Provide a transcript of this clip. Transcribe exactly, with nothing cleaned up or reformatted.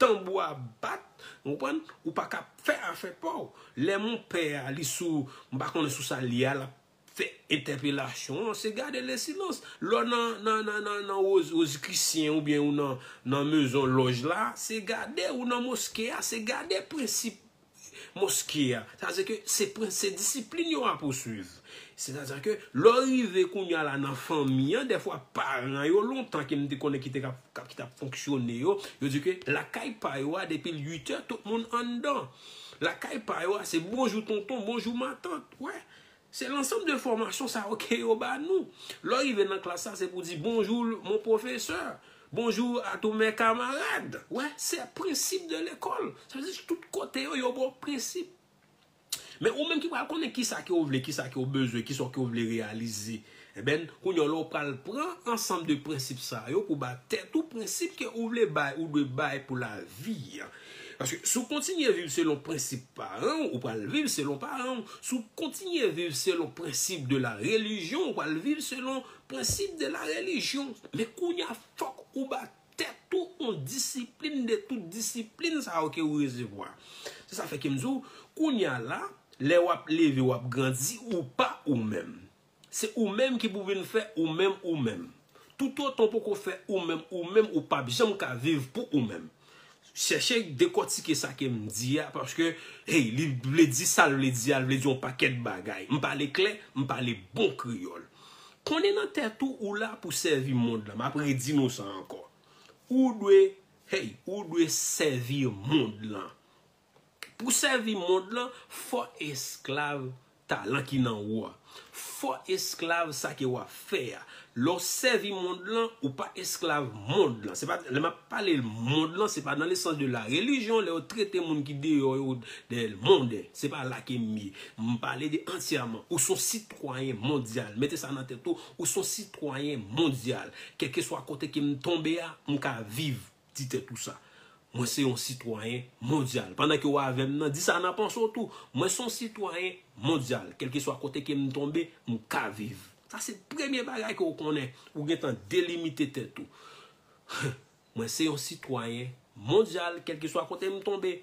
tanbou a bat, ou konprann? Ou pa ka fè afè pa w. Lè monpè a, li sou, m pa konnen sou sa l ye a, l ap fè entèpelasyon an, se gade le silence. Lè w nan, nan, nan, nan, nan Roz-, Rozikrisyen oubyen ou nan, nan mezon lòj la, se gade, ou nan moske a, se gade prensip moske a. Sa vle di ke se pren-, se disiplin yo ap ou swiv. Sètadi ke lè w rive kounye a la nan fanmi an, dèfwa paran yo, lontan ke m te konnen ki te k ap, k ap, ki t ap fonksyone yo, yo di ke lakay pa yo a, depi l uit è, tout moun anndan. Lakay pa yo a, se bonjou tonton, bonjou matant. Wè. Se lansanm de fòmasyon sa yo ke yo ba nou. Lè w rive nan klas la, se pou di bonjou, mon professeur. Bonjou à tous mes camarades. Wè, se prensip de lekòl. Sa vle di tout kote yo, yo ba w prensip. Men ou menm ki pral konnen kisa ke w vle, kisa ke w bezwen, kisa ke w vle reyalize. Enben, kounye a lè w pral pran ansanm de prensip sa yo pou ba tèt ou prensip ke ou vle bay, ou dwe bay pou lavi an. Paske si w kontinye viv selon prensip paran w, ou pral viv selon paran w. Si w kontinye viv selon prensip de la religion, ou pral viv selon prensip de la religion. Men kounye a, fòk ou ba tèt ou yon disiplin de tout disiplin sa yo ke ou resevwa. Se sa fè ke m di w, kounye a la, lè w ap leve, w ap grandi, ou pa ou menm. Se ou menm ki pou vin fè ou menm ou menm. Toutotan w poko fè ou menm ou menm, ou p ap janm ka viv pou ou menm. Chèche dekòtike sa ke m di a, paske, hey, li vle di sa l vle di a, l vle di yon pakèt bagay. M pale klè, m pale bon kreyòl. Konnen nan tèt ou, ou la pou sèvi mond lan. M ap redi nou sa ankò. Ou dwe, hey, ou dwe sèvi mond lan. Pou sèvi mond lan, fò esklav talan ki nan ou a. Fò esklav sa ke w ap fè a. Lè w sèvi mond lan, ou pa esklav mond lan. Se pa, lè m ap pale mond lan, se pa nan le sens de la religion, lè yo trete moun ki deyò yo de monde. Se pa la ke m ye. M pale de antyèman. Ou se yon sitwayen mondyal. Mete sa nan tèt ou. Ou se yon sitwayen mondyal. Kèlkeswa kote ke m tonbe a, m ka viv. Di tèt ou sa. Mwen se yon sitwayen mondyal. Pandan ke w avè m nan, di sa nan panse w tou. Mwen se yon sitwayen mondyal. Kèlkeswa kote ke m tonbe, m ka viv. Sa se premye bagay ke w konnen. Ou gentan delimite tèt ou. Mwen se yon sitwayen mondyal, kèlkeswa kote m tonbe,